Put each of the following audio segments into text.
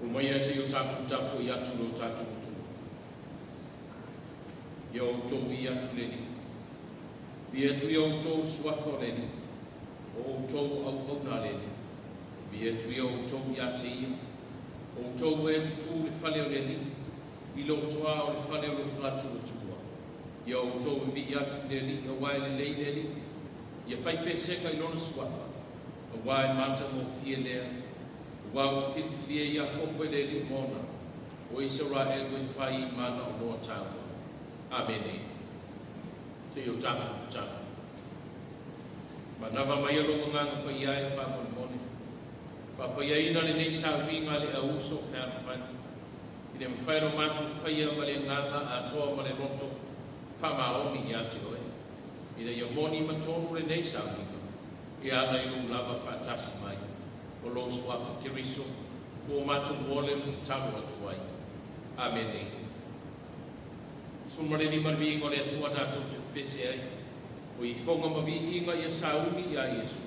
Omaia seia o tatou tapuai atu i lo tatou Atua. Ia outou viia atu le Alii. Viia atu ia outou le Suafa o le Alii, o outou o auauna a le Alii. Viia atu ia outou ia te Ia, o outou e tutū i le fale o le Alii, i lotoā o le fale o lo tatou Atua. Ia outou e viia atu i le Alii, auā e lelei le Alii. Ia fai pesega i Lona Suafa, auā e matagofie lea. Auā ua filifilia Iakopo e le Alii mona, o Isaraelu e fai i manaomoa taua. Amene. Seia o tatou tatalo. Manava maia lou Agaga Paia e faamolemole. Faapaiaina lenei sauniga a le au uso fealofani. I le mafai ona matou faia ma le agaga atoa ma le loto faamaoni ia te oe. Ina ia moni ma tonu lenei sauniga e ala i lou lava faatasi mai o lou Suafa Keriso ua matou ole ma tatalo atu ai. Amene. 15 le viiga o le Atua tatou te pepese ai, o ifoga ma viiga ia sauni iā Iesu,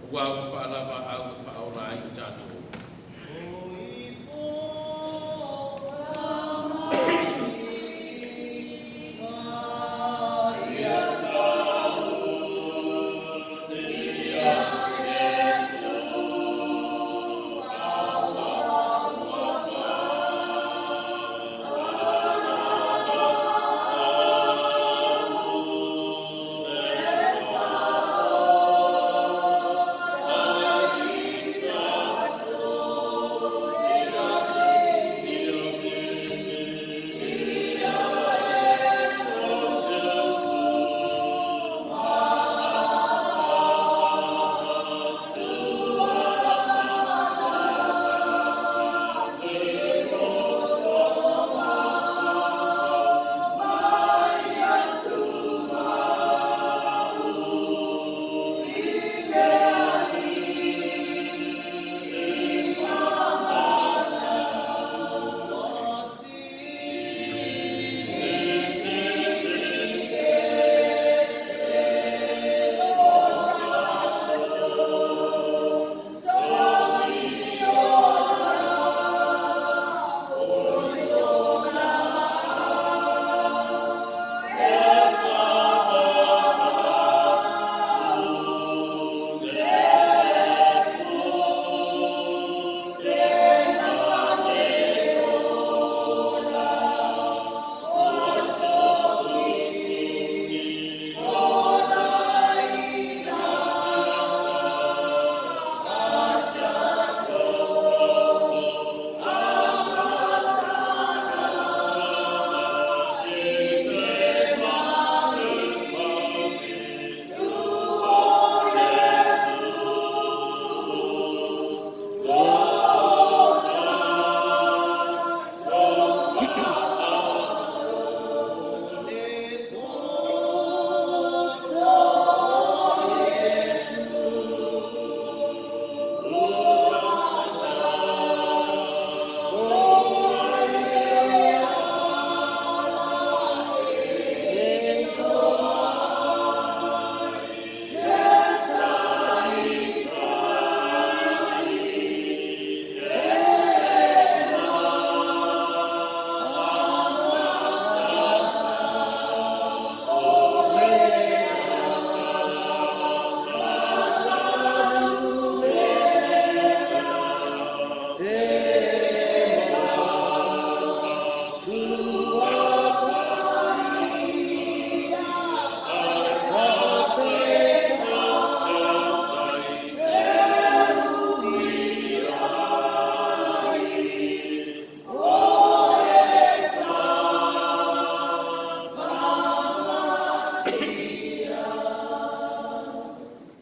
auā ua faalavaau e faaola ai i tatou.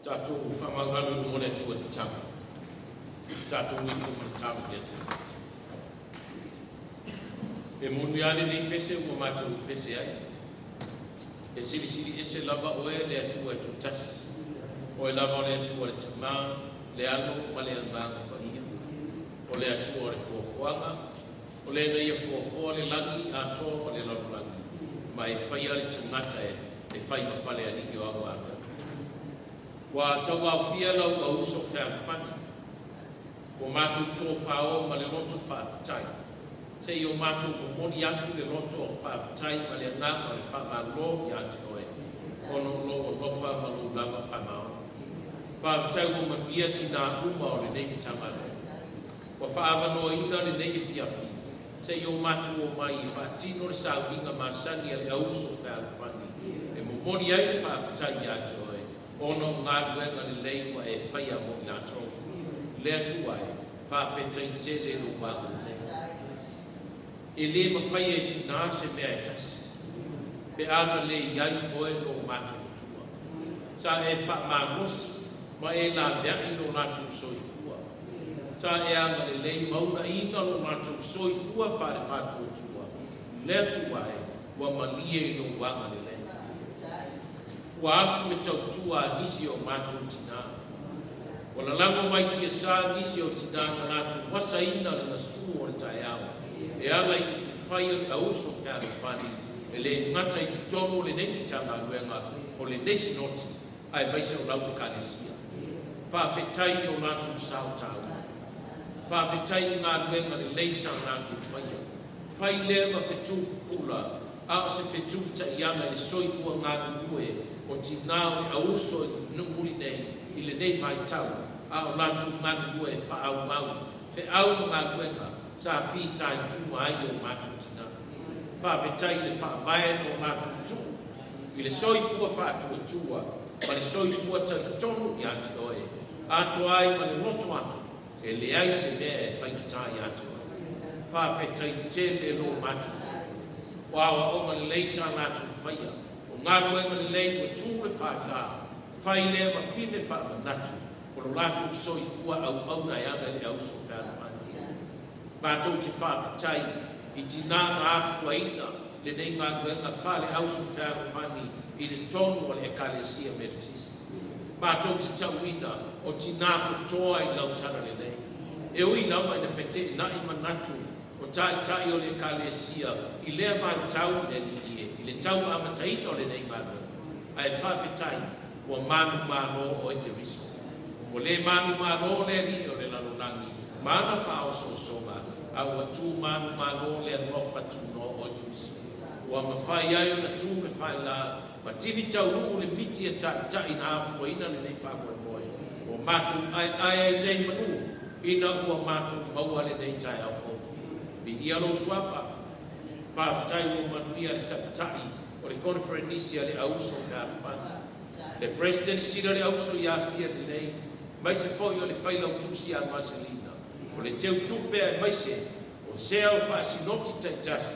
Tatou faamaualu i luma o le Atua i le tatalo. Tatou ifo ma tatalo i le Atua. E moni lava lenei pese ua matou pepese ai. E silisili ese lava oe le Atua e tutasi. Oe lava o le Atua le Tamā, le Alo ma le Agaga Paia. O le Atua o le foafoaga, o le na ia foafoa le lagi atoa ma le lalolagi, ma e faia le tagata e fai ma palealii o au malo. Ua tauaofia lau auuso fealofani. Ua matou tofao ma le loto faafetai, se i o matou momoli atu le loto faafetai ma le agaga o le faamalo ia te oe, ona o lou alofa ma lou lava faamaoni. Faafetai ua manuia tinā uma o lenei Matagaluega. Ua faaavanoaina lenei afiafi se i o matou omai e faatino le sauniga masani a le Auuso Fealofani e momoli ai le faafetai ia te oe ona o galuega lelei ua e faia mo i latou. Le Atua e, faafetai tele lou agalelei. E le mafaia e tinā se mea e tasi, pe a na le i ai oe lo matou Matua. Sa e faamalosi ma e laveai lo latou soifua. Sa e agalelei ma uunaina lo latou soifua faale-faatuatua. Le Atua e, ua malie i lou agalelei. Ua afu le tautua a nisi o matou tinā. Ua lalago mai tiasa nisi o tinā na latou asaina le gasu o le taeao e ala i upufai o le Auuso Fealofani e le gata i totonu o lenei Matagaluega o lenei Sinoti aemaise o lau Ekalesia. Faafetai i lo latou sao taua. Faafetai i galuega lelei sa latou faia. Fai lea ma fetu pupula, a o se fetu taiala i le soifua galulue o tinā o le auuso i Nuumuli nei i lenei vaitau, a o latou galulue faaauau feau ma galuega sa fitaituga ai o matou tinā. Faafetai i le faavae na o latou tuu i le soifua faatuatua ma le soifua talitonu ia te oe, atoa ai ma le loto atu e leai se mea e faigata ia te oe. Faafetai tele lo matou Matua. O aoaoga lelei sa latou faia, o galuega lelei ua tu le faila, fai lea ma pine faamanatu o lo latou soifua auauna e ala i le auuso fealofani. Matou te faafetai i tinā na afuaina lenei galuega faale-auuso fealofani i le tonu o le Ekalesia Metotisi. Matou te tauina o tinā totoa i lau talalelei. E ui lava ina feteenai manatu o taitai o le Ekalesia i lea vaitau le Alii e i le tau amataina o lenei galuega, ae faafetai ua manumalo oe Keriso. Ua le manumalo le alii o le lalolagi ma ana faaosoosoga, a ua tu manumalo le alofa tunoa oe Keriso. Ua mafai ai ona tu le faila ma tini taunuu le miti e taitai na afuaina lenei faamoemoe ua matou aeae ai nei manu ina ua matou maua lenei taeao fou. Viia lou suafa. Faafetai ua manuia le taitai o le koneferenisi a le Auuso Fealofani. Le Peresetene Sili o le Auuso ia Afia Lelei, aemaise foi o le Failautusi ia Maselina, o le Teutupe aemaise o sea o faasinoti taitasi,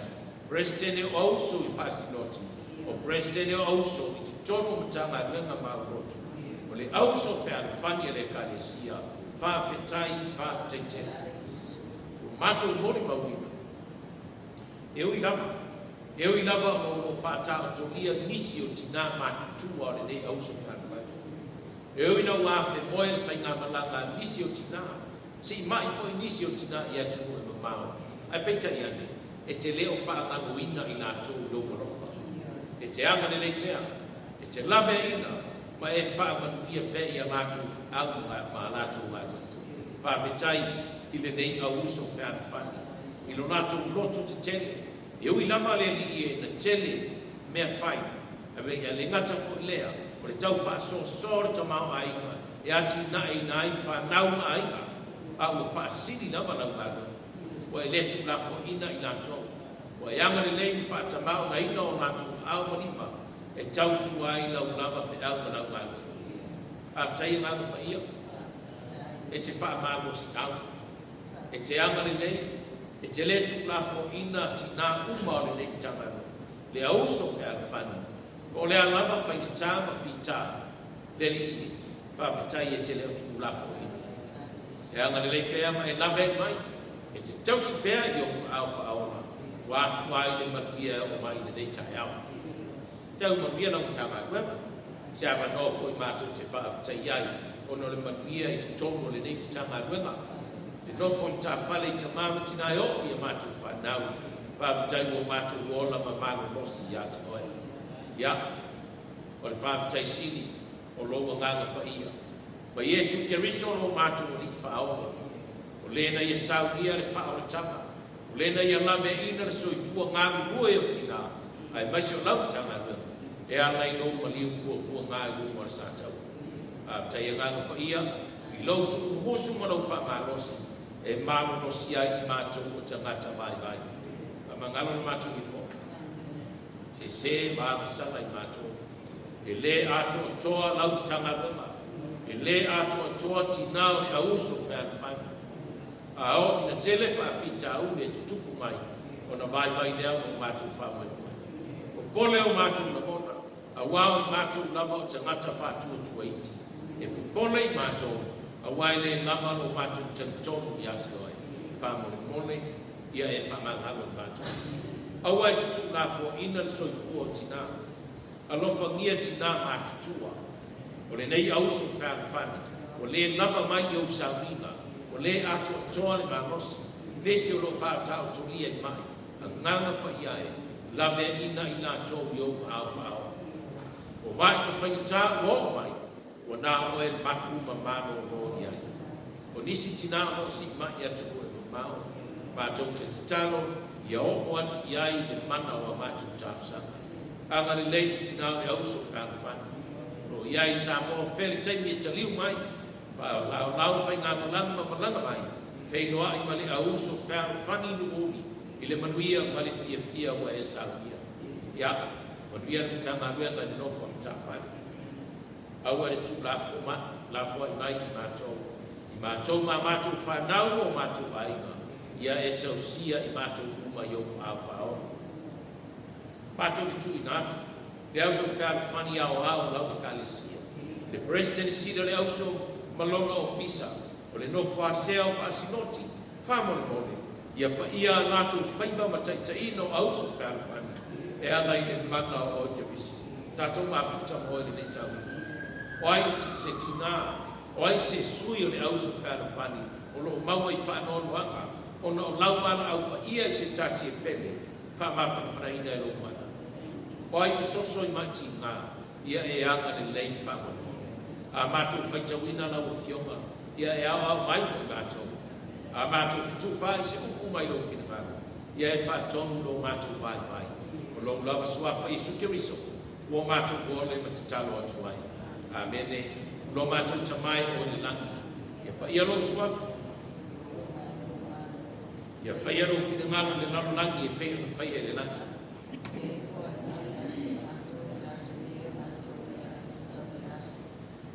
Peresetene o Auuso i faasinoti, o Peresetene o Auuso i totonu o Matagaluega ma Aulotu, o le Auuso Fealofani a le Ekalesia, faafetai, faafetai tele. Ua matou molimauina, e ui lava, e ui lava ona o lo o faataotolia nisi o tinā matutua o lenei auuso fealofani. E ui ina ua afemoe le faigamalaga a nisi o tinā, siimai foi nisi o tinā i atunuu e mamao, ae peitai ane, e te le o faagaloina i latou i lou alofa. E te agalelei pea, e te laveaiina, ma e faamanuia pea i a latou feau ma a latou galuega. Faafetai i lenei auuso fealofani, i lo latou loto tetele, e ui lava le Alii e na tele mea fai, ae le gata foi lea, o le tau faasoasoa o le tamaoaiga e atinaeina ai fanau ma aiga, a ua faasili lava lau galuega. Ua e le tuulafoaiina i latou, ua e agalelei ma faatamaoaigaina o latou aao ma lima e tautua ai lau lava feau ma lau galuega. Faafetai Agaga Paia, e te faamalosiau, e te agalelei, e te le tuulafoaiina tinā uma o lenei Matagaluega, le auuso fealofani, po o le a lava faigata ma fita, le Alii e, faafetai e te le o tuulafoaiina. E agalelei pea ma e lave ai mai, e te tausi pea i ou aao faaola, ua afua ai le manuia e oo mai i lenei taeao. Tau manuia lau Matagaluega, se avanoa foi matou te faafetai ai ona o le manuia i totonu o lenei Matagaluega. Le nofo matafale i tama ma tina e oo i a matou fanau, faafetai ua matou ola ma malolosi ia te oe. Ia, o le faafetai sili o lou Agaga Paia, ma Iesu Keriso lo matou Alii Faaola. le na ia saunia le faaolataga, o le na ia laveaiina le soifua galulue o tinā, aemaise o lau Matagaluega, e ala i lou maliu puapuaga i luga o le sataua. Faafetai Agaga Paia i lou tuumumusu ma lou faamalosi e malolosi ai i matou o tagata vaivai. Faamagalo le matou ifo. Sese ma agasala i matou. E lē atoatoa lau Matagaluega, e lē atoatoa tinā o le auuso fealofani. A oo ina tele faafitauli e tutupu mai, ona vaivai lea ona o matou faamoemoe. Popole o matou lagona, auā o i matou lava o tagata faatuatuaiti. E popole i matou, auā e lē lava lo matou talitonu iā te Oe. Faamolemole, ia e faamagalo i matou. Aua e te tuulafoaina le soifua o tinā. Alofagia tinā matutua o lenei auso fealofani, ua lē lava mai i ou sauniga, ua lē atoatoa le malosi, nisi o lo o faataotolia i ma'i. Agaga Paia e, laveaiina i latou i ou aao faaoo. O ma'i ma faigata ua oo mai, ua na o oe mapu ma malōlō i ai. O nisi tinā o lo o siimai i atunuu e mamao, matou te tatalo ia oo atu i ai le mana o a matou talosaga. Agalelei i tinā o le auso fealofani o lo o i ai i Samoa, fea le taimi e taliu mai, faalaolao faigamalaga ma malaga mai, feiloai ma le auso fealofani nuuuli i le manuia ma le fiafia ua e saunia. Ia manuia le Matagaluega i le nofo a matafale. Aua le tuulafoai mai i matou, i matou ma a matou fanau ma o matou aiga, ia e tausia i matou uma i ou aao faaola. Matou te tuuina atu le auso fealofani aoao o lau Ekalesia, le Peresetene Sili o le Auso ma lona Ofisa, o le nofo asea o Faasinoti, faamolemole, ia paia a latou faiva ma taitaiina o auso fealofani e ala i le mana o Oe Keriso. Tatou mafuta ma Oe i lenei sauniga. O ai se tinā, o ai se sui o le auso fealofani o lo o maua i faanoanoaga ona o lau valaau paia i se tasi e pele faamafanafanaina e lou mana? O ai o soso i maʻi tiga, ia e agalelei faamolemole. A matou faitauina lau Afioga, ia e aoao mai mo i matou. A matou fetufaai i se upu mai lou finagalo, ia e faatonu lo matou vaivai. O lou lava Suafa Iesu Keriso, ua o matou ole ma tatalo atu ai. Amene. Lo matou Tama e o i le lagi, ia paia lou Suafa. Ia faia lou finagalo i le lalolagi e pei ona faia i le lagi.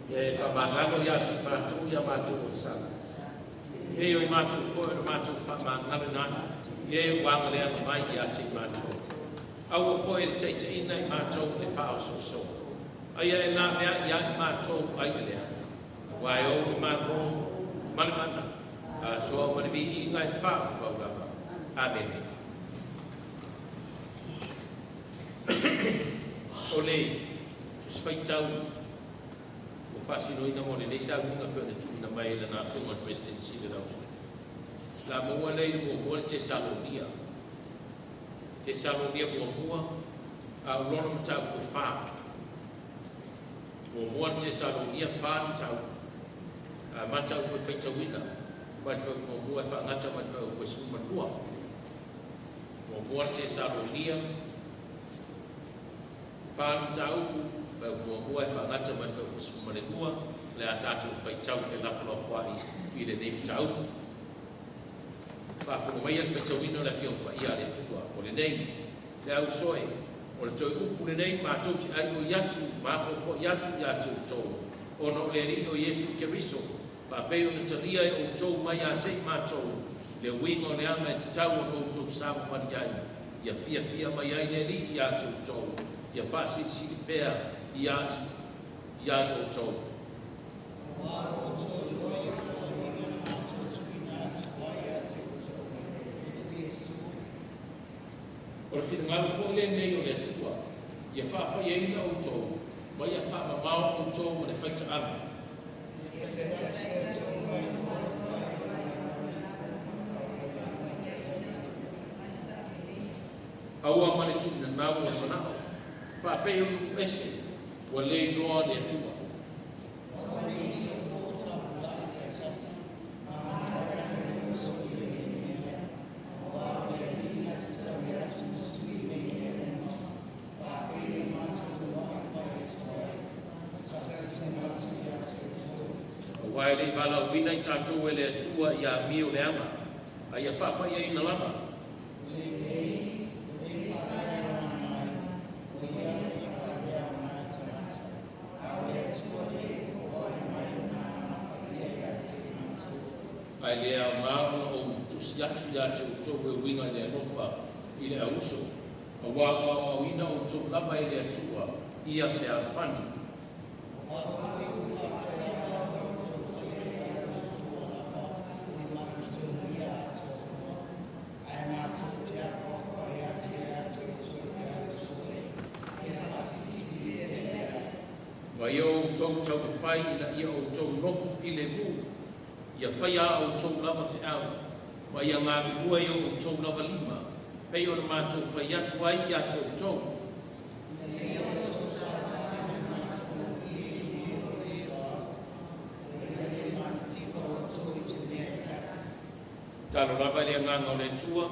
Ia e faamagalo iā te matou i a matou ogasala, e pei o i matou foi ona matou faamagaloina atu i e ua agaleaga mai iā te i matou. Aua foi e le taitaiina i matou i le faaosoosoga, a ia e laveai iā i matou ai le leaga, auā e ou le Malo ma le mana, atoa ma le viiga e faavavau lava. Amene. O le Tusi Faitau ua faasinoina mo lenei sauniga pei ona tuuina mai e lana Afioga i le Peresetene Sili o le Auso. O le a maua lea i le muamua le Tesalonia. Tesalonia muamua, a o lona mataupu e fa. Muamua le Tesalonia fa le mataupu. A mataupu e faitauina mai le fuaiupu muamua e faagata mai le fuaiupu e 12. Muamua le Tesalonia fa le mataupu, fuaiupu muamua e faagata mai le fuaiupu 12, o le a tatou faitau felafolafoai i lenei mataupu. Faafofoga maia le faitauina o le Afioga Paia a le Atua. O lenei, le auso e, o le toe upu lenei matou te aioi atu ma apoapoai atu iā te outou, ona o le Alii o Iesu Keriso, faapei ona talia e outou mai ia te i matou le uiga o le aga e tatau ona outou savavali ai, ia fiafia mai ai le Alii iā te outou, ia faasilisili pea iā i outou. O le finagalo foi lenei o le Atua, ia faapaiaina outou, ma ia faamamao outou ma le faitaalu. Aua ma le tuunanau o le manao, faapei o nuu ese ua le iloa le Atua. Aua e le i valaauina i tatou e le Atua ia amio leaga, a ia faapaiaina lava. Ae le aoga ona ou tusi atu ia te outou e uiga i le alofa i le auuso, auā ua aoaoina outou lava e le Atua ia fealofani. Ma ia outou taumafai ina ia outou nofo filemu, ia faia a outou lava feau, ma ia galulue i o outou lava lima, pei ona matou fai atu ai ia te outou. Tatalo lava i le agaga o le Atua,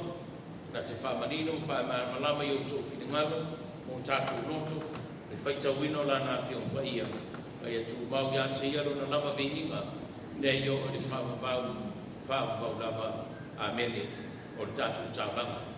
na te faamanino ma faamalamalama i outou finagalo ma o tatou loto, le faitauina o Lana Afioga Paia, ma ia tumau ia te Ia Lona lava viiga, nei oo i le faavavau, faavavau lava. Amene. O le tatou taulaga.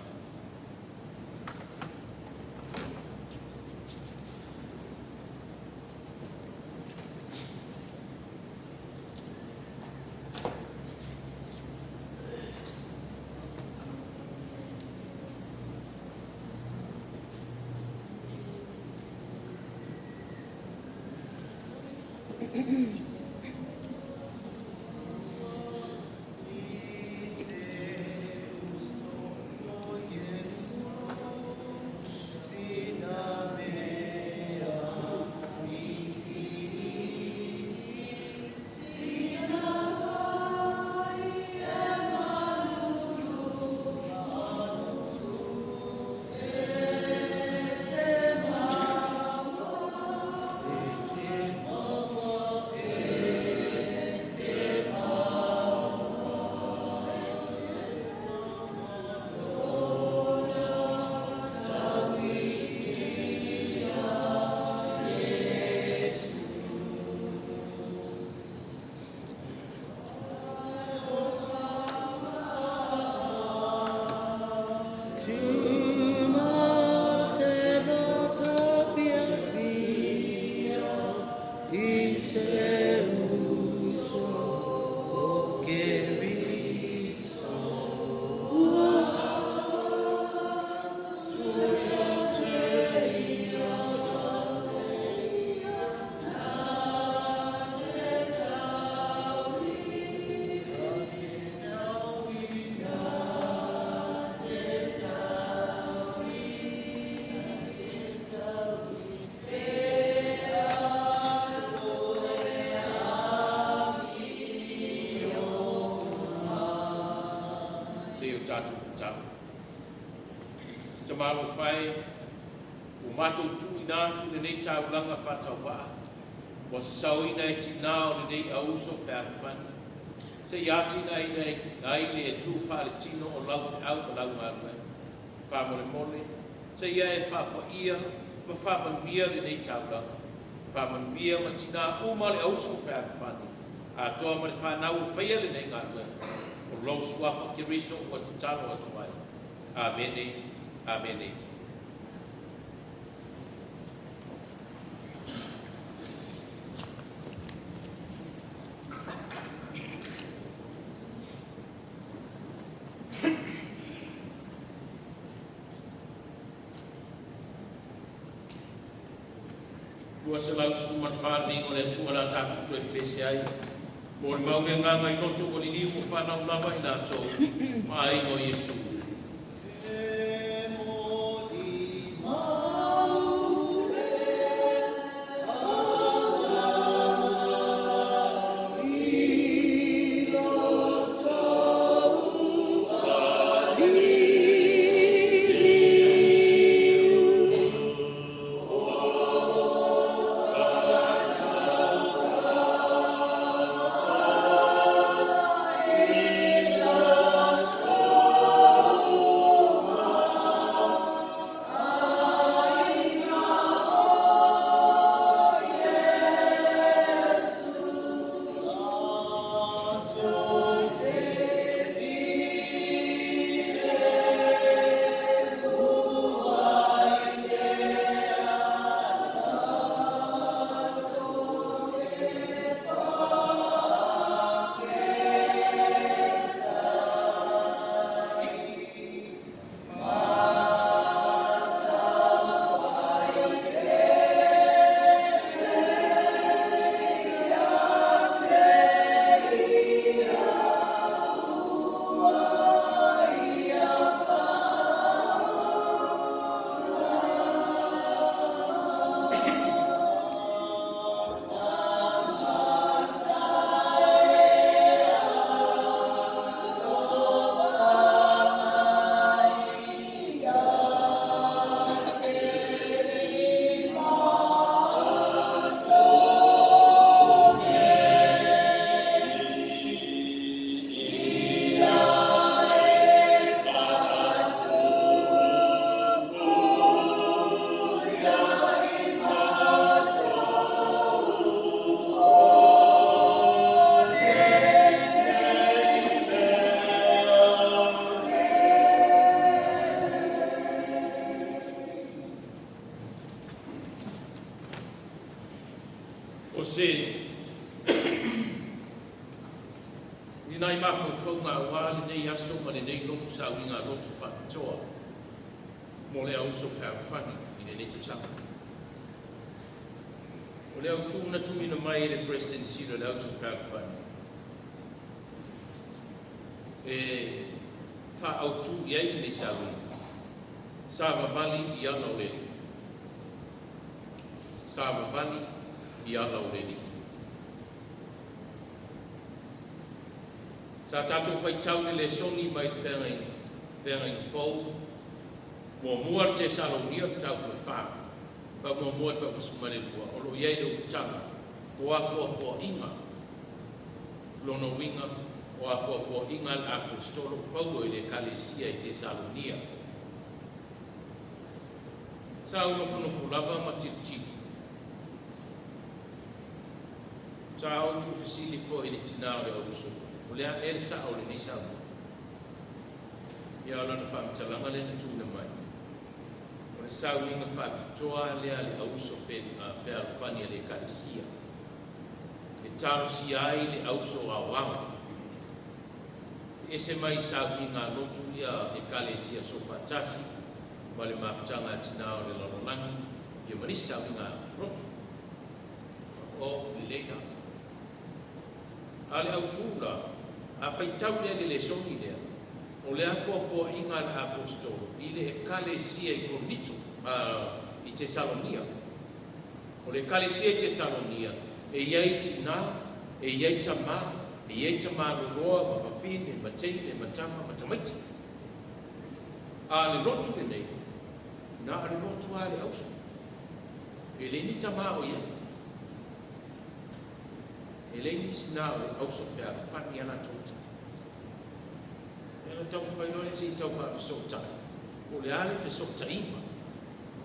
Se i o tatou tatalo. Tamalofa e, ua matou tuuina atu lenei taulaga faatauvaa, ua sasaoina e tinā o lenei auuso fealofani, seia atinaeina ai le tu faaletino o lau feau ma lau galuega. Faamolemole, seia e faapaia ma faamanuia lenei taulaga. Faamanuia ma tinā uma le auuso fealofani, atoa ma le fanau ua faia lenei galuega. O lou suafa Keriso ua tatalo atu ai. Amene, amene. 214 viiga o le Atua la tatou toe pese ai. Molimau le agaga i loto ua liliu ua fanau lava i latou ma aiga o Iesu. Ni nai mafaufauga aua lenei aso ma lenei lotu sauiga lotu faapitoa mo le auso fealofani i lenei tausaga. O le autū na tuuina mai e le Peresetene Sili o le Auso Fealofani e faaautu i ai lenei sauiga, savavali i ala o le Alii. Savavali i ala o le Alii. Sa tatou faitau i le lesoni mai le Feagaiga Fou, muamua le Tesalonia, mataupu e 4, faamuamua le fuaiupu 12, o lo o i ai le utaga o apoapoaiga. Lona uiga o apoapoaiga a le Aposetolo Paulo i le Ekalesia i Tesalonia. Sa ou nofonofo lava ma tilotilo. Sa ou tuufesili foi i le tinā o le auuso, o le a ea le sao o lenei saunoaga? Ia o lana faamatalaga lea na tuuina mai, o le sauniga faapitoa lea a le auuso fealofani a le Ekalesia, e talosia ai le auso aoao, e ese mai i sauniga a lotu ia Ekalesia Soofaatasi ma le Mafutaga a Tinā o le Lalolagi, ia ma nisi sauniga a lotu. O lelei la. A o le autū la, a faitau i ai le lesoni lea, o le apoapoaiga a le Aposetolo i le Ekalesia i Korinito, i Tesalonia. O le Ekalesia i Tesalonia, e i ai tinā, e i ai tamā, e i ai tamaloloa ma fafine, ma teine, ma tama, ma tamaiti. A o le lotu lenei, na o le lotu lava a le auso. E leai ni tamā o i ai. E leai nisi na o le auso fealofani a latou tina. Ia ona taumafai loa lea se i tau faafesootai, po o le a le fesootaiga.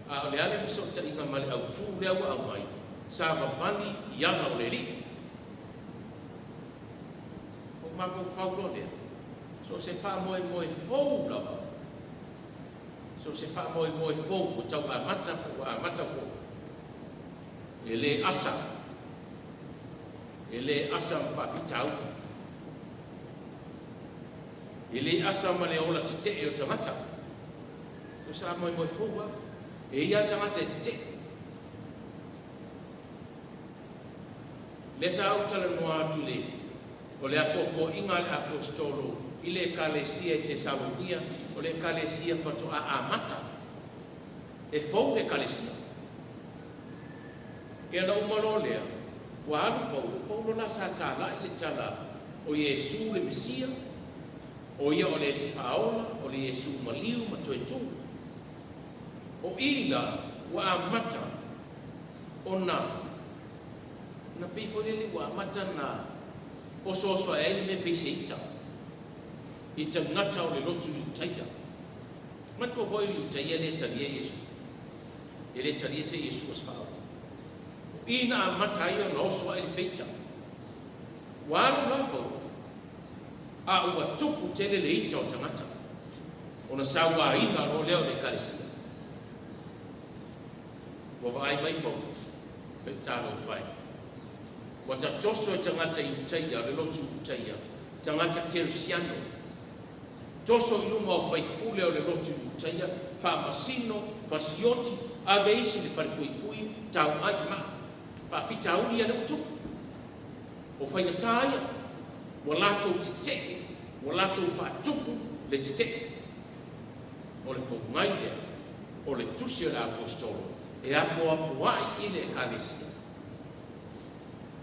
A o le a le fesootaiga ma le autū lea ua aumai, savavali i ala o le Alii. Ou mafaufau loa lea, so o se faamoemoe fou lava, so o se faamoemoe fou ua tau amata po ua amata foi, e le asa, e le asa ma faafitauli, e le asa ma le ola tetee o tagata. So se faamoemoe fou lava, e i ai lava tagata e tetee. Lea sa ou talanoa atu i le o le apoapoaiga a le Aposetolo i le Ekalesia i Tesalonia, o le Ekalesia faatoa amata. E fou le Ekalesia. Ia ona uma loa lea, ua alu Paulo, o Paulo la sa talai le tala o Iesu le Mesia, o ia o le Alii Faaola, o le Iesu maliu ma toe tu. O i la ua amata ona na pei foi lele ua amata na osooso ae ai le mea pei se ita i tagata o le lotu Iutaia. Manatua foi o Iutaia e le talia Iesu. E le talia se Iesu o se Faaola. O i na amata ai ona oso ae le feita. Ua alu la Paulo, a ua tupu tele le ita o tagata, ona sauaina loa lea o le Ekalesia. Ua vaai mai Paulo, e talofa e. Ua tatoso e tagata Iutaia, o le lotu Iutaia, tagata Kerisiano, toso i luma o faipule o le lotu Iutaia, faamasino, fasioti, ave isi i le falepuipui, tauai i maa. Faafitauli ia lea ua tupu. O faigata ia, ua latou tetee, ua latou faatupu le tetee. O le pogai lea o le tusi a le Aposetolo e apoapoai i le Ekalesia.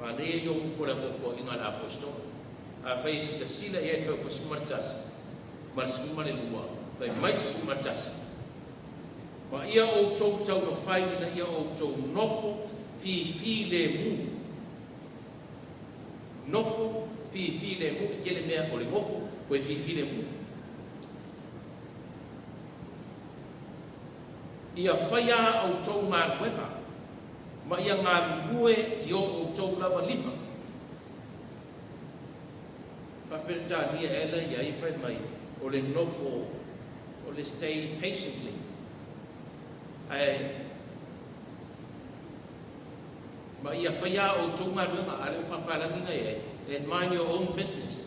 Manaia ia o upu o le apoapoaiga a le Aposetolo. Afai e silasila i ai le fuaiupu 11 ma le 12, fai mai le 11, Ma ia outou taumafai ina ia outou nofo fifilemu. Nofo fifilemu, e tele mea o le nofo koe fifilemu. Ia faia a outou galuega ma ia galulue i o outou lava lima. Faa-Peretania ea la i ai fai mai o le nofo o le stay patiently ae ma ia faia a outou galuega, a o lea ua faapalagi na i ai, and mind your own business.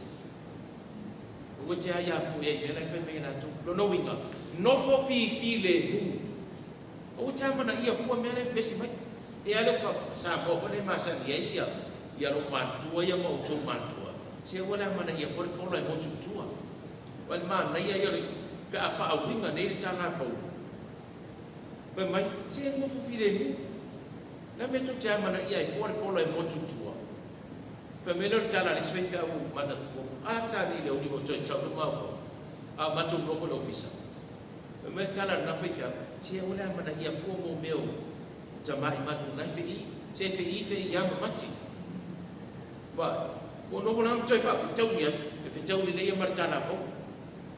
Aua e te aia foi ai i mea la e fai mai e latou. Lona uiga, nofo fifilemu. Aua e te amanaia fua mea la e vevesi mai. E a lea ua Samoa foi lea e masani ai ia ia lou matutua ia ma outou matutua, se aua le amanaia fua le pola e motu i tua. Aua le manaia ia o le pe a faauiga nei le tala a Paulo. Fai mai, se e nofo filemu. Le a mea tou te amanaia ai fua le pola e motu i tua? Fai mai lea o le tala a le isi faifeau mana a tali i le auli ua toe tau le mafaufau a o matou nofo i le ofisa. Fai mai le tala a lena faifeau, se aua le amanaia fua mo mea o tamai manu na e fe'i, se e fe'i fe'i lava ma mati. Vaai, ua nofo la ma toe faafetaui atu, e fetau lelei ia ma le tala a Paulo.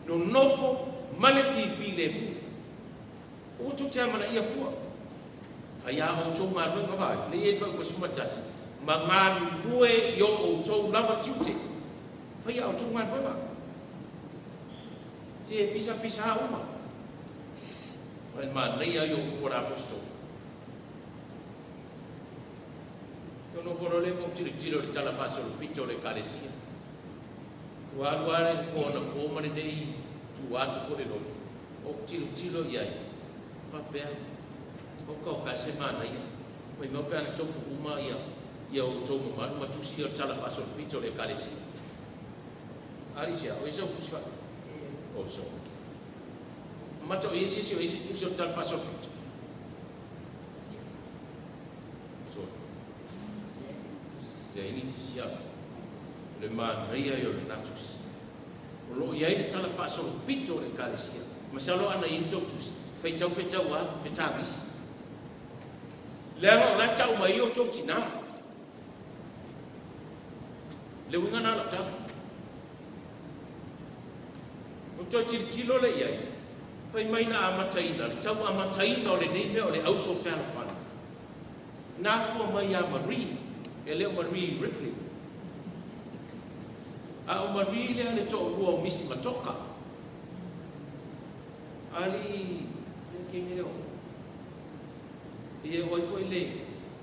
Nonofo ma le fifilemu. Aua tou te amanaia fua. Fai a outou galuega vaai, lea e i ai le fuaiupu 11, ma galulue i o outou lava tiute. Fai a outou galuega. Se e pisapisa a uma. Vai manaia ai o upu a le Aposetolo. Ua nofo loa lea ma ou tilotilo i le tala faasolopito o le Ekalesia. Ua alu lava le po anapo ma lenei tua atu foi le lotu. Ou tilotilo i ai, faapea, Oka oka e se manaia, maimau pe ana tofu uma ia ia outou mamalu ma tusi ia o le Tala Faasolopito o le Ekalesia. Alicia, o ai sau tusi faa... Oh, so. Mata o i ai se isi o i ai se tusi o le Tala Faasolopito? So. Leai ni tusi a. O le manaia ia o lena tusi. O lo o i ai le tala faasolopito o le Ekalesia. Masalo ana i ai ni tou tusi, faitau fetau a, fetagisi. Leaga o la e tau mai ai outou tinā. Le uiga lena o lau tala. Ou toe tilotilo lea i ai, fai mai na amataina, le tau amataina o lenei mea o le auso fealofani. Na afua mai ia Marie, e le o Marie Ripley, a o Marie lea le toalua o Misi Matoka. Alii, fea o Ia, o ai foi le,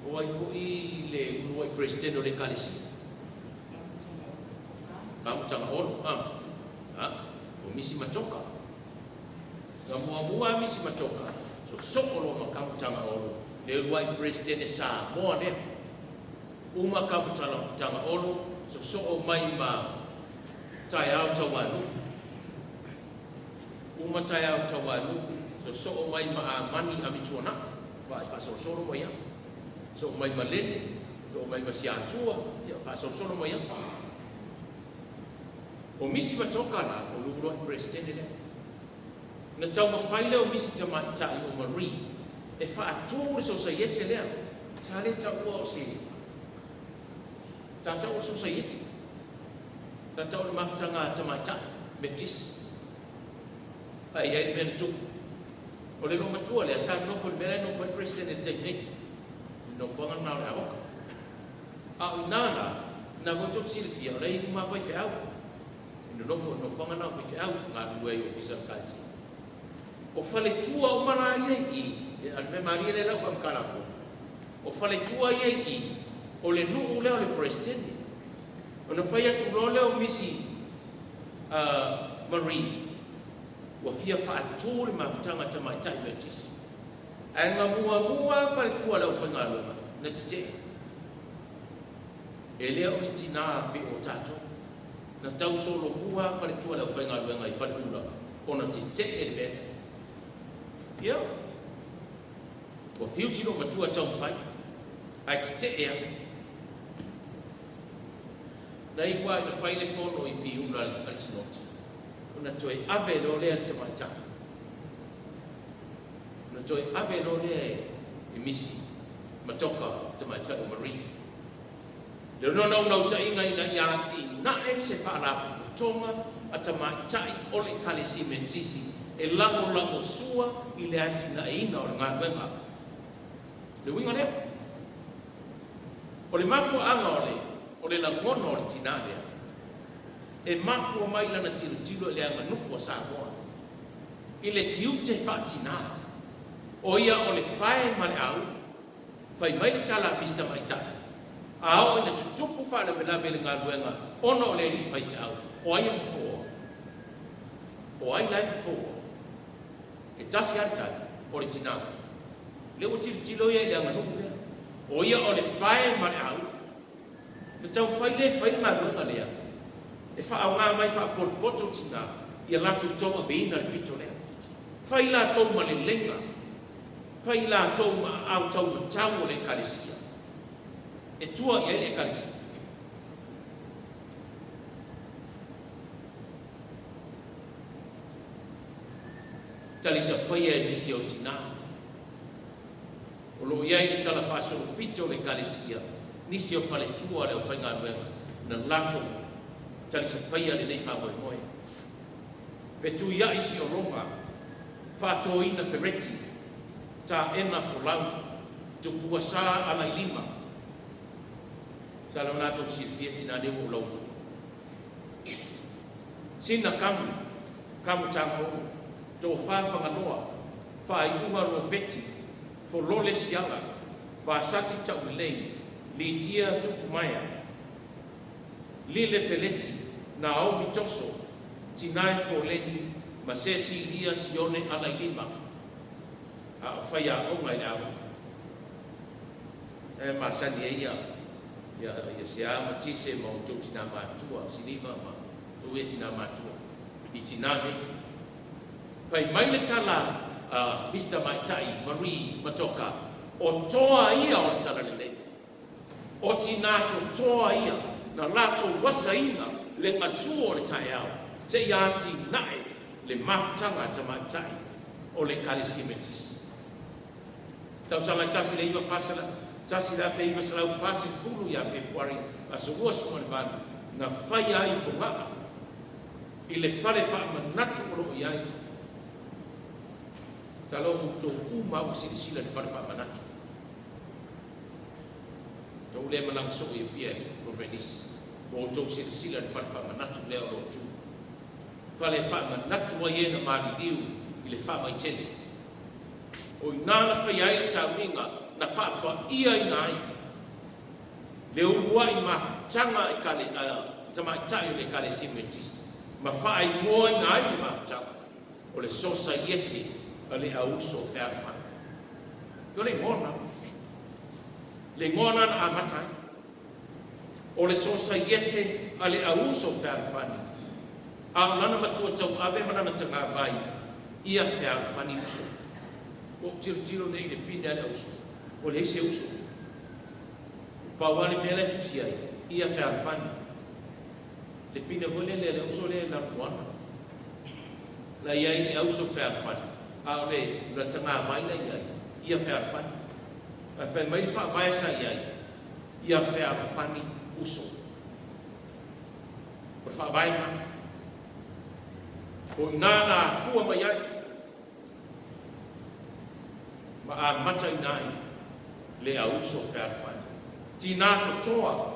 o ai foi le uluai Peresetene o le Ekalesia? Kamutagaolo, a, a, o Misi Matoka. Na muamua a Misi Matoka, sosoo loa ma Kamutagaolo, le uluai Peresetene Samoa lea. Uma Kamutagaolo, sosoo mai ma Taeao Tauanuu. Uma Taeao Tauanuu, sosoo mai ma Amani Amituanai, vaai faasolosolo mai lava. Sosoo mai ma Lene, sosoo mai ma Siatua, ia faasolosolo mai lava. O Misi Matoka la, o le uluai Peresetene lea. Na taumafai lea o Misi Tamaitai o Marie e faatu le sosaiete lea. Sa le taua o se... Sa taua o le sosaiete. Sa taua o le mafutaga a tamaitai Metisi. Ae i ai le mea na tupu. O le loomatua lea sa nonofo i le mea la e nofo ai le Peresetene i le taimi nei. Le nofoaga lena o le Aoga. A o i ina la, na foi tou te silafia, o la e i ai uma lava faifeau. E nonofo i le nofoaga lena o faifeau, galulue ai i ofisa o le Ekalesia. O faletua uma la ia i i, a o le mea malie lea o le a ou faamatala atu, o faletua ia i i, o le nuu lea o le Peresetene. Ona fai atu loa lea o Misi Marie, ua fia faatu le mafutaga tamaitai Metotisi. Ae na muamua lava faletua o le aufaigaluega na tetee. E le o ni tinā pei o tatou. Na tau solomua lava faletua o le aufaigaluega i Faleula ona tetee le mea lea. Ia, ua fiu si loomatua e taumafai, ae tetee lava. Na iu lava ina fai le fono i Piula a le Sinoti, ona toe ave loa lea e le tamaitai. Ona toe ave loa lea e Misi Matoka, le tamaitai o Marie. Le naunautaiga ina ia atinae se faalapotopotoga a tamaitai o le Ekalesia Metotisi e lagolagosua i le atinaeina o le galuega. Le uiga lea, o le mafuaaga o le o le lagona o le tinā lea, e mafua mai lana tilotilo i le aganuku a Samoa i le tiute faatinā, o ia o le pae ma le auli. Fai mai le tala a Mister Maitai, a oo ina tutupu faalavelave i le galuega ona o le alii faifeau, o ai e fofoa? O ai la e fofoa? E tasi lava le tali, o le tinā. Lea ua tilotilo ia i le aganuu lea. O ia o le pae ma le auli. Na taumafai lea e fai le galuega lea, e faaaoga mai faapotopoto tinā ia latou tauaveina le pito lea. Fai latou ma leleiga, fai latou ma aao taumatau o le Ekalesia, e tua i ai le Ekalesia. Talisapaia e nisi o tinā. O lo o i ai le tala faasolopito o le Ekalesia, nisi o faletua o le aufaigaluega na latou talisapaia lenei faamoemoe. Fetuiai siologa, faatoina fereti, taena folau, tupua sa alailima. Masalo o lena tou silafia tinā nei ua ou lau atua. Sina Kamu, Kamu Tagaolo, Tofa Fagaloa, Faaiuga Ropeti, Folole Siala, Vasati Taulelei, Litia Tupumaea, Lile Peleti, Naomi Toso, Tinae Foleni ma Sesilia Sione Alailima, a o faiaoga i le aoga e masani ai ia Sea ma Tise ma outou tinā matua, Siliva ma outou ia tinā matua i tinā nei. Fai mai le tala a Mister Maitai Marie Matoka, o toa ia o le Talalelei. O tinā totoa ia na latou asaina le gasu o le taeao seia atinae le mafutaga a tamaitai o le Ekalesia Metisi. Tausaga e 1940 ia Fepuari aso 28 na faia ai Fogaa i le fale faamanatu o lo o i ai. Masalo ua outou uma lava ua silasila i le fale faamanatu. Tou le malaga soo i Apia e Rovenis, ua outou silasila i le fale faamanatu lea o lo o tu. Fale faamanatu ai e na maliliu i le faamaitele. O i ina na faia ai le sauniga na faapaiaina ai le uluai mafutaga a tamaitai o le Ekalesia Metotisi ma faaigoaina ai le mafutaga o le Sosaiete a le Auuso Fealofani. O le igoa lena. Le igoa lena na amata ai. O le Sosaiete a le Auuso Fealofani, a o lana matua tauave ma lana tagavai ia Fealofani Uso. Ua ou tilotilo nei i le pine a le auuso, ua leai se uso. Pau lava le mea la e tusi ai, ia Fealofani. Le pine foi lele a le uso lea e Lanumoana. La i ai le auuso Fealofani, a o le la tagavai la i ai, ia Fealofani. Ae fai mai le faavae sa i ai, ia Fealofani Uso. O le faavae lena. O i ina na afua mai ai ma amataina ai le auuso fealofani. Tinā totoa,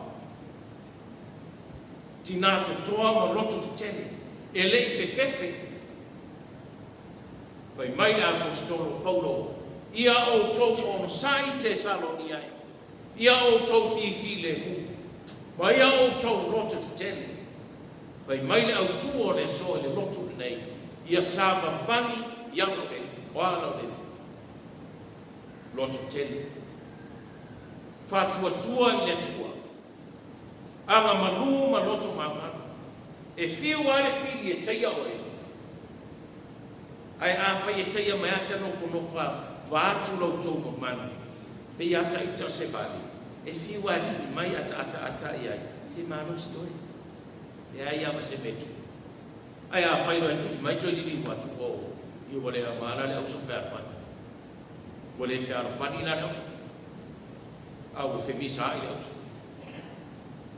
tinā totoa ma loto tetele, e le i fefefe. Fai mai le Aposetolo o Paulo, Ia outou onosai Tesalonia e, ia outou fifilemu, ma ia outou loto tetele. Fai mai le autū o le aso i le lotu lenei, ia savavali i alo le Alii. O a lau le Alii? Loto tele. Faatuatua i le Atua. Aga malū ma loto maualalo. E fiu lava le fili e taia oe, ae afai e taia mai ata nofonofo vaatu lo outou mamalu, pei ata ita o se vale, e fiu lava e tui mai ata ataata i ai, se malosi oe. Leai lava ma se mea e tupu. Ae afai loa e tui mai toe liliu atu, oo, ia ua le aoga la le auso fealofani. Ua le fealofani la le auso, a ua femisaai le auso.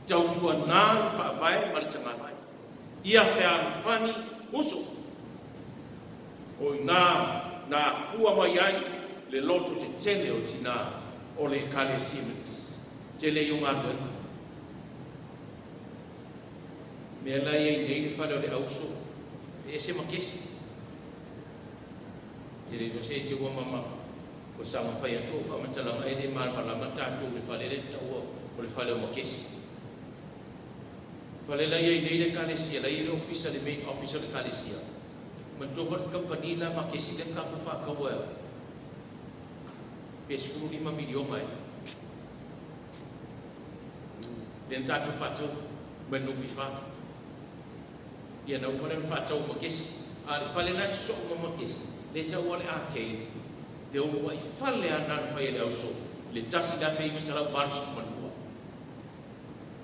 Tautuana le faavae ma le tagavai. Ia fealofani uso. O i ina na afua mai ai le loto tetele o tinā o le Ekalesia Metotisi. Tele ia o galuega. Mea la e i ai nei le fale o le auso, e ese ma kesi. Te le iloa se te ua mama ua saga fai atu au faamatalaga e le malamalama tatou i le fale lea e taua o le fale o Makesi. Fale la e i ai nei le Ekalesia, la e i ai le ofisa, le main office o le Ekalesia. Manatua foi le kamupani la makesi lea na tatou faataua pe $15 miliona ea lea na tatou faataua mai le NPF. Ia na uma lea ona faatau makesi, a o le fale la e sosoo ma makesi lea e taua le arcade, le uluai fale lava na fai e le auso i le 1982,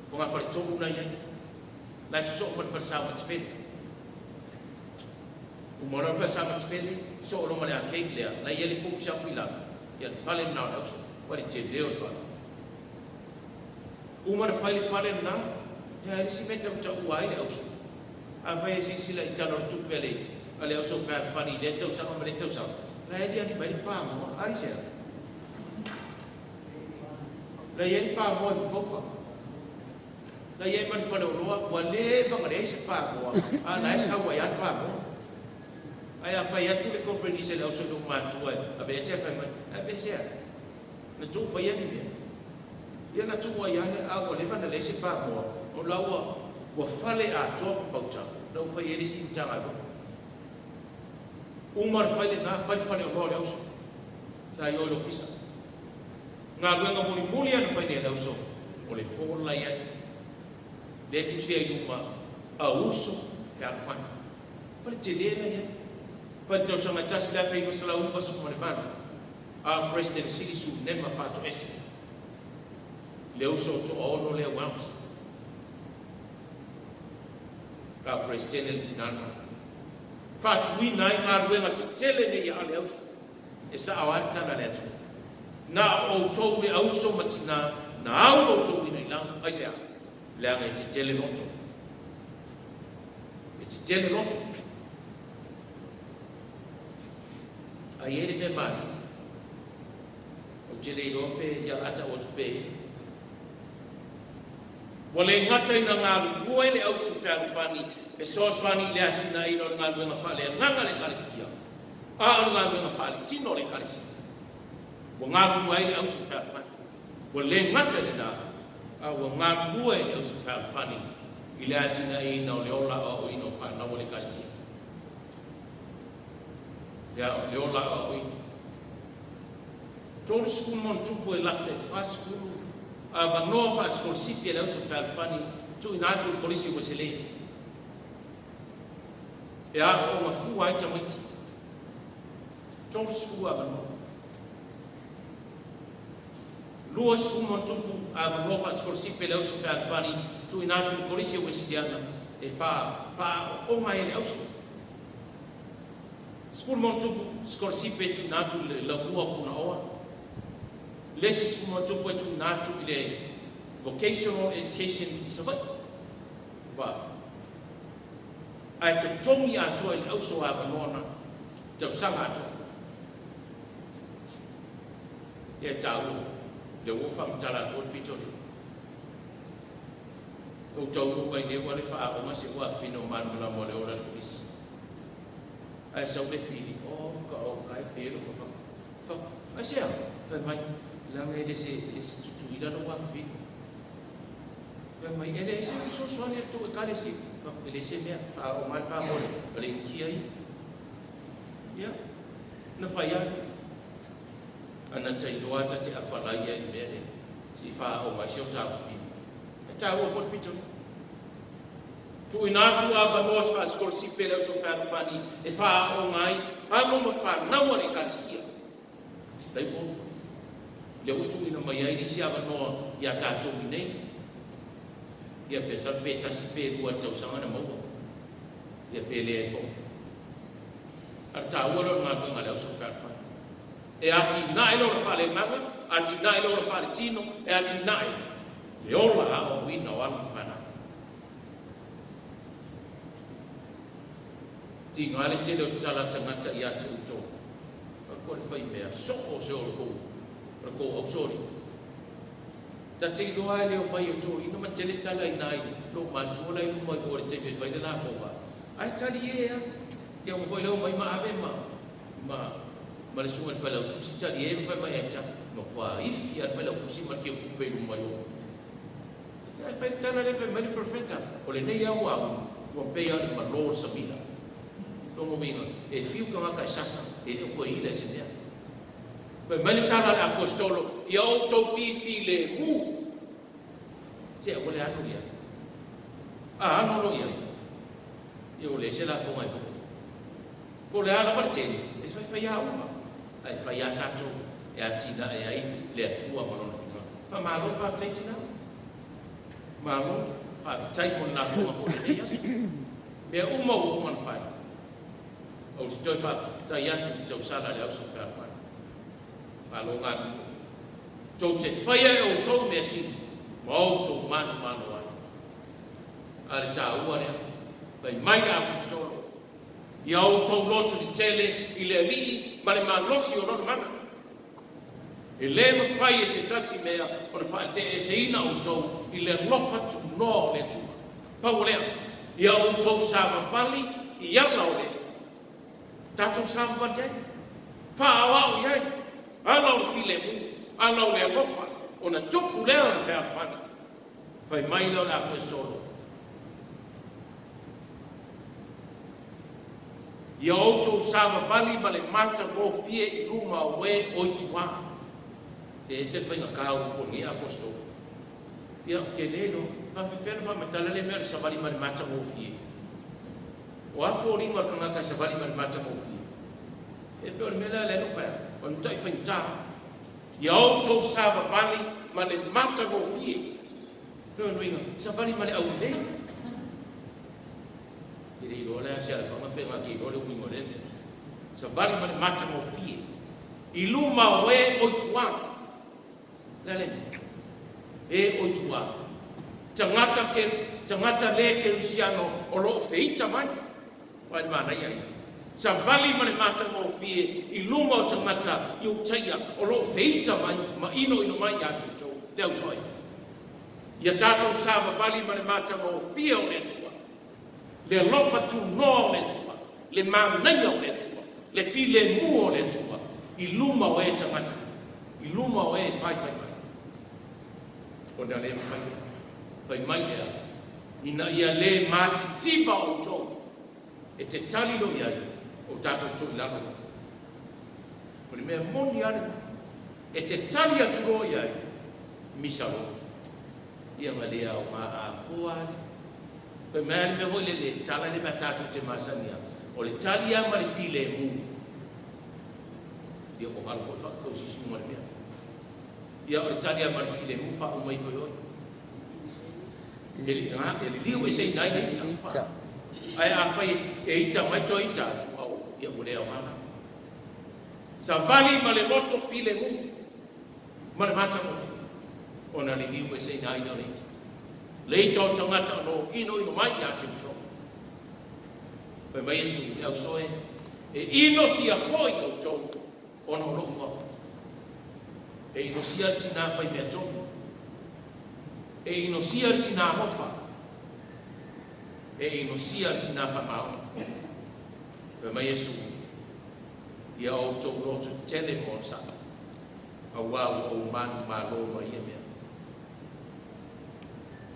fogafale tolu na i ai la e sosoo ma le falesa o Matifele. Uma loa le falesa Matifele, soo loa ma le arcade lea na i ai le popu siapu i lalo. Ia le fale lena o le auso ua le tele o le fale. Uma na fai le fale lena, ia e le isi mea e tautaua ai le auso. Afai e silasila i tala o le tupe a le auso fealofani i lea tausaga ma lea tausaga, la e aliali mai le pamoa. Alisea? La i ai le pamoa i Popaupa. La i ai ma le faleoloa, ua leva na leai se pamoa, a la e sau ai lava le pamoa. Ae a fai atu le conference a le auso i lou matua e aveese, fai mai, aveesea. Na tuu faia ni mea. Ia na tuu ai lava, a ua leva na leai se pamoa, o la ua fale atoa Papauta, na ua fai ai le isi Matagaluega. Uma le fai lena, fai le faleoloa o le auso. Sa i o i le ofisa. Galuega mulimuli ana fai nei a le auso, o le hall la i ai. Lea e tusi ai luma, Auso Fealofani. Fale tele la i ai. Fai le tausaga e 1998, a President Sili Sunema faatoese. Le uso o toaono lea Wells. Ka President le tinana. Faatuina ai galuega tetele nei a le auso. E sao ai le tala le atunuu. Na o outou le auso ma tina na au outou ina i lau. Ai se a? Leaga e tetele loto. E tetele loto. Ai e le mea mali. Ou te le iloa pe ia la ta'u atu pe ile. Ua le gata ina galulue le auso fealofani fesoasoani i le atinaeina o le galuega faaleagaga a le Ekalesia, a o le galuega faaletino a le Ekalesia. Ua galulue ai le auso fealofani. Ua le gata i lena, a ua galulue le auso fealofani i le atinaeina o le ola aoaoina o fanau a le Ekalesia. Le ola aoaoina. 30+ e lata i le 40 avanoa faasikolasipi a le auso fealofani tuuina atu i le Kolisi o Ueselei e aooga fua ai tamaiti. 30 avanoa. 20+ avanoa faasikolasipi a le auso fealofani tuuina atu i le Kolisi o Uesiliana e faaooga ai le auso. 10+ sikolasipi e tuuina atu i le laumua Punaoa. Le isi 10+ e tuuina atu i le vocational education i Savaii. Va. Ae totogi atoa i le auso avanoa na tausaga atoa. Ia e taua foi. Le ua faamatala atoa le pito lea. Ou taunuu mai nei ua le faaoga se ua afino malamalama o le ola le polisi. Ae sau le pili, o ka o kai pelo ka fa. Fa, ai sea, fai mai, leaga e le se tutuila lou afifino. Fai mai, e leai se fesoasoani a le tou Ekalesia. E leai se mea, faaoga le faamole, o le inikia ia. Ia, na fai atu. Ana tailoa ta te apalai ai i le mea lea, se i faaoga ai si o ta afifino. E taua foi le pito lea. Tuuina atu avanoa faasikolasipi a le auso fealofani e faaooga ai alo ma fanau a le Ekalesia. Laupolu. Lea ua tuuina mai ai nisi avanoa iā tatou i nei. Ia pe sau pe tasi pe lua i le tausaga na maua. Ia pe leai foi. A o le taua lea o le galuega a le auso fealofani. E atinae le ola faaleagaga, atinae le ola faaletino, e atinae le ola aoaoina o alo ma fanau. Tiga le tele o tala tagata ia te outou. Ko le fai mea, soo se o le kou ausoli. Ta te iloa e leo mai o toeaiina ma tele tala i nai lou matua la i luma i o le taimi e fai le lafoga. Ae tali e a. Ia ua foi leo mai ma ave ma le susuga i le Failautusi tali e ma fai mai e ta. Ma kua ifi a le Failautusi ma le keukupe i luma i o. Ia e fai le tala lea fai mai le profeta. O lenei au au, ua pei a le malo o le samina. Lona uiga, e fiu tagata e sasa, e le o toe ila i se mea. Fai mai le tala a le Aposetolo, Ia outou fifilemu. Se aua le alo i ai. A alo loa i ai, ia ua leai se lafoga e maua. Po o le a lava le tele, e faifaiā uma, ae fai lava tatou e atinae ai le Atua ma Lona finagalo. Faamalo faafetai tinā. Malo faafetai mo le lafoga foi i lenei aso. Mea uma ua uma ona fai. Ou te toe faafetai atu i le tausala a le Auso Fealofani. Malo galulue. Tou te faia e outou mea sili ma outou manumanu ai. A le taua lea, fai mai le Aposetolo, Ia outou loto tetele i le Alii ma le malosi o Lona mana. E le mafai e se tasi mea ona faateeseina outou i le alofa tunoa o le Atua. Pau o lea, ia outou savavali i ala o le Alii. Tatou savavali ai, faaoao i ai, ala o le filemu, ala o le alofa, ona tupu lea o le fealofani. Fai mai lea o le Aposetolo, Ia outou savavali ma le matagofie i luma o e o i tua. Se ese le faigata o upu a lenei Aposetolo. Ia, ou te le iloa, e faapefea ona faamatala lea mea o le savali ma le matagofie? O a foliga o le tagata e savali ma le matagofie? E pei o le mea lea lea na ou fai atu, o le mata'i faigata. Ia outou savavali ma le matagofie. Lona uiga, savali ma le aulelei. E le iloa la e Sialafaga pe na te iloa le uiga o lea mea. Savali ma le matagofie i luma o e o i tua. O le a lea mea? E o i tua. Tagata, ke, tagata le kerisiano o lo o feita mai. Vaai le manaia ia. Savali ma le matagofie i luma o tagata Iutaia o lo o feita mai ma inoino mai ia te outou, le ausoa ia. Ia tatou savavali ma le matagofie o le Atua, le alofa tunoa o le Atua, le manaia o le Atua, le filemu o le Atua i luma o e tagata, i luma o e e faifai mai. Ona le mafai lea. Fai mai lea, ina ia le matitiva outou e te tali loa i ai o tatou toilalo loa. O le mea moni lava lena. E te tali atu loa i ai, misa loa. Ia ma le aoga atoa lava lea. Fai mai lava le mea foi lele, le tala lea mea tatou te masani ai, o le tali lava ma le filemu. Ia ua galo foi faatausisiga o le mea. Ia o le tali lava ma le filemu faauma ifo i oe. E liliu ese ina ai le ita. Ae afai e ita mai toe ita atu, au, ia ua le aoga la. Savali ma le loto filemu ma le matagofie, ona liliu ese ina ai lea o le ita. Le ita o tagata o lo o inoino mai ia te outou. Fai mai Iesu, Le auso e, e inosia foi outou ona o lou igoa. E inosia le tinā faimea tonu. E inosia le tinā alofa. E inosia le tinā faamaoni. Fai mai Iesu, Ia outou loto tetele ma onosai, auā ua ou manumalo ma ia mea.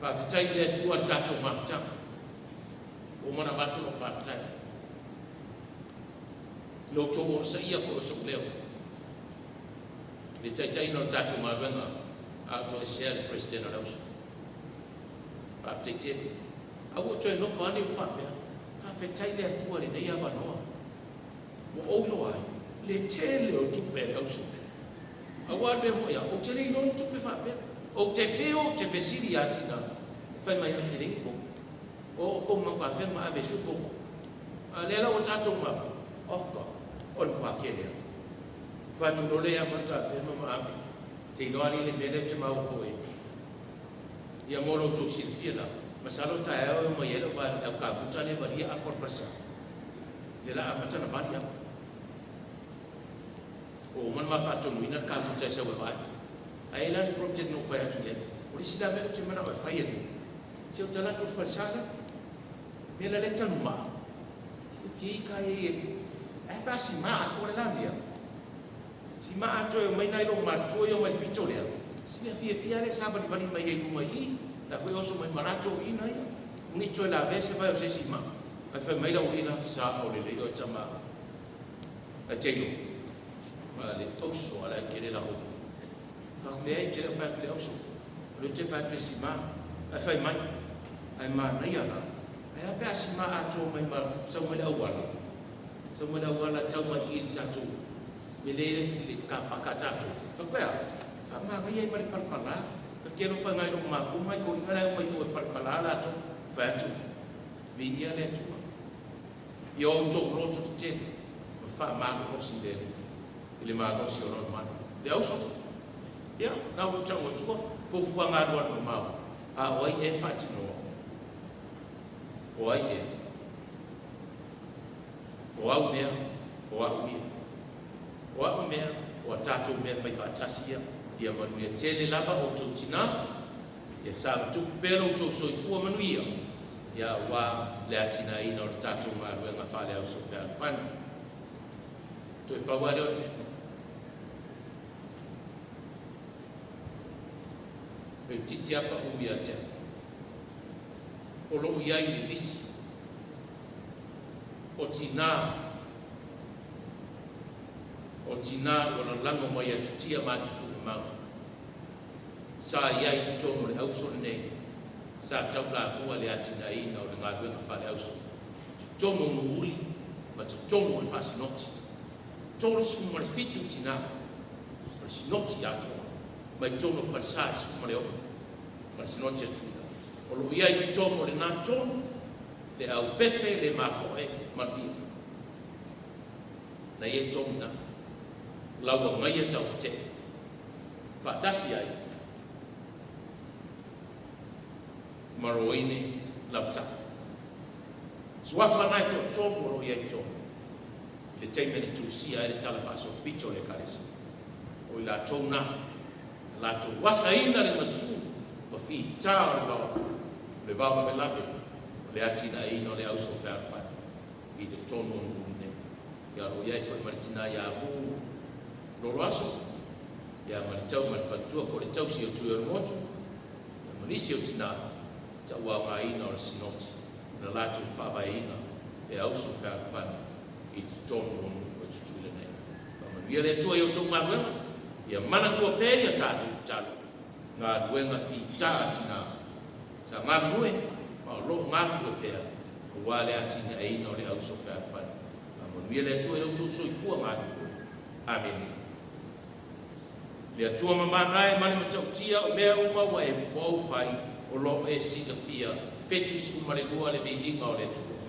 Faafetai i le Atua i le tatou mafutaga. Ua uma ona avatu lau faafetai. I lo outou onosaia foi o sou leo i le taitaiina o le tatou galuega a o toesea le Peresetene o le Auso. Faafetai tele. A ua ou toe nofo ane ua faapea, faafetai i le Atua i lenei avanoa. Ua ou iloa ai le tele o tupe a le auso. Aua le mea moni lava, ou te le iloa ni tupe faapea. Ou te fiu, ou te fesili ia Tina, e fai mai au, e leai ni kopi. O outou mau afea ma ave e sui tou kopi. A o lea la ua tatou mafuta, oka, o le matua tele lava. Faatu loa lea ia Mata afea ma ma ave. Te iloa alii le mea lea ou te maua foi. Ia mo lo outou silafia la, masalo taeao e omai ai lau au kamuta lea e valia apa o le falesa. Lea la amata ona vali apa. Ua uma ona ma faatonuina le kamuta e sau e vaai. Ae i ai la le project na ou fai atu i ai. O le isi la mea ou te manao e fai alii, se ou te alu atu i le falesa lea. Mea la lea e tanu maa. Se ou te ita ai e, ae a pe a si maa atoa le la mea. Si maa atoa e omai nai lou matutua ia omai i le pito lea. Si mea fiafia lea e savalivali mai ai i luga i i. La foi e oso mai ma latou i ina ia. Ne i toe lavea se vae o se isi maa. Ae fai mai le aualii la, sao lelei oe tama ae te iloa, ma le auso a la e tele la hopu. Fai atu, leai, ou te le o fai atu i le auso, o lea ou te fai atu e sima. Ae fai mai, ae manaia la, ae a pe a sima atoa mai ma sau mai le auala, sau mai le auala tau mai i i le tatou mea lea i le car park a tatou. Fai atu, e a? Faamanaia ai ma le palapala. Ta te alofa nai lou mapu mai toeaiina la e omai i o e palapala latou. Fai atu, viia le Atua. Ia outou loto tetele ma faamalolosi i le Alii i le malosi o Lona mana. Le auso, ia, na ua ou tau atua, fuafuaga alualu mamao, a o ai ea e faatinoa? O ai ea? O au mea, o a'u ia. O a'u mea, o a tatou mea fai faatasi ia. Ia manuia tele lava outou tinā, ia saga tupu pea lo outou soifua manuia, ia aua le atinaeina o le tatou galuega faale-auso fealofani. Toe pau lava lea o le mea. Toeitiiti lava pau ia te au. O lou i ai i le lisi o tinā, o tinā ua lalago mai atutia ma atutuumamao, sa i ai i totonu o le auso lenei, sa taulamua i le atinaeina o le galuega faale-auso, totonu o Nuuuli ma totonu o le faasinoti. 37 tinā o le sinoti atoa mai totonu o falesa e 16 ma le sinoti a Tutuila. O lo o i ai i totonu o lena tonu le aupepe le mafoe manuia. Na i ai tonu na. Lau agaia taufatee. Faatasi ai ma Roine Lauta'a. Suafa na e toatolu o lo o i ai i totonu i le taimi na tusia ai le tala faasolopito o le Ekalesia. O i latou na, na latou asaina le gasu ma fita o le vao, o le vao lavelave o le atinaeina o le auso fealofani i le tonu o Nu'u nei. Ia o lo o i ai foi ma le tina ia Amu Loloaso, ia ma le tau ma le faletua po o le tausi o Tuiolemotu, ia ma nisi o tina tauaogaina o le Sinoti na latou faavaeina le auso fealofani i totonu o nuu o Tutuila nei. Faamanuia le Atua i outou galuega, ia manatua pea ia tatou tatalo, galuega fita a tina sa galulue ma o lo o galulue pea aua le atinaeina o le auso fealofani. Faamanuia le Atua i lo outou soifua galulue. Amene. Le Atua mamana e ma le matautia o mea uma ua e ua ou fai o lo o e silafia 72 le viiga o le Atua.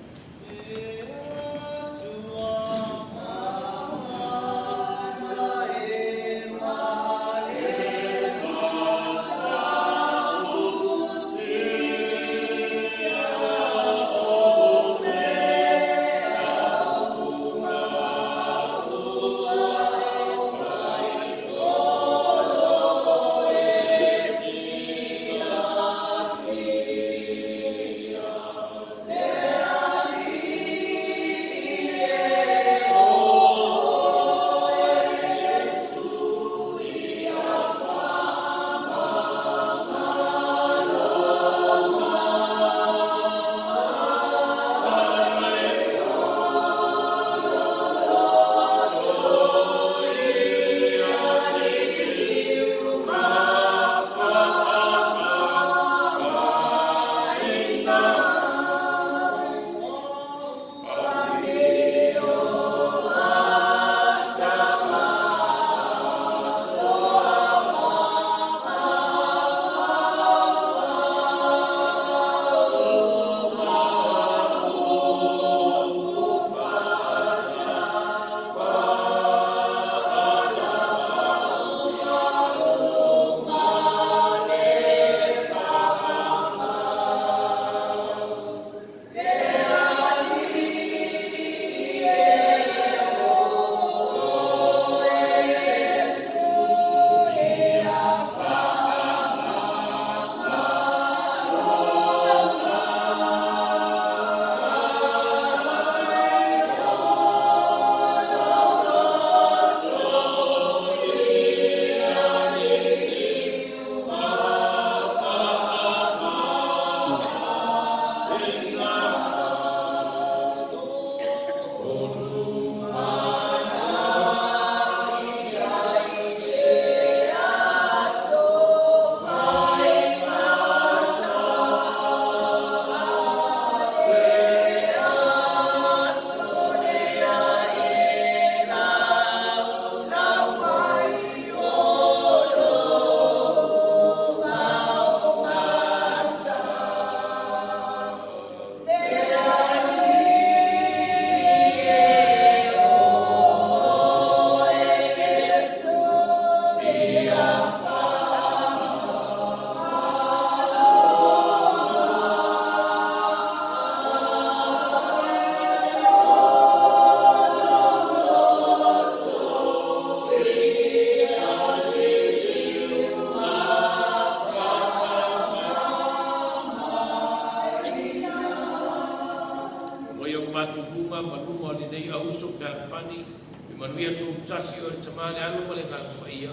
o matou luga ma luma o lenei auuso fealofani, le manuia tasi o le Tama, le Alo ma le Agaga Paia,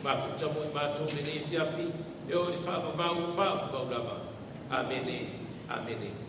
mafuta mo i matou lenei afiafi, e oo i le faavavau, faavavau lava. Amene, amene.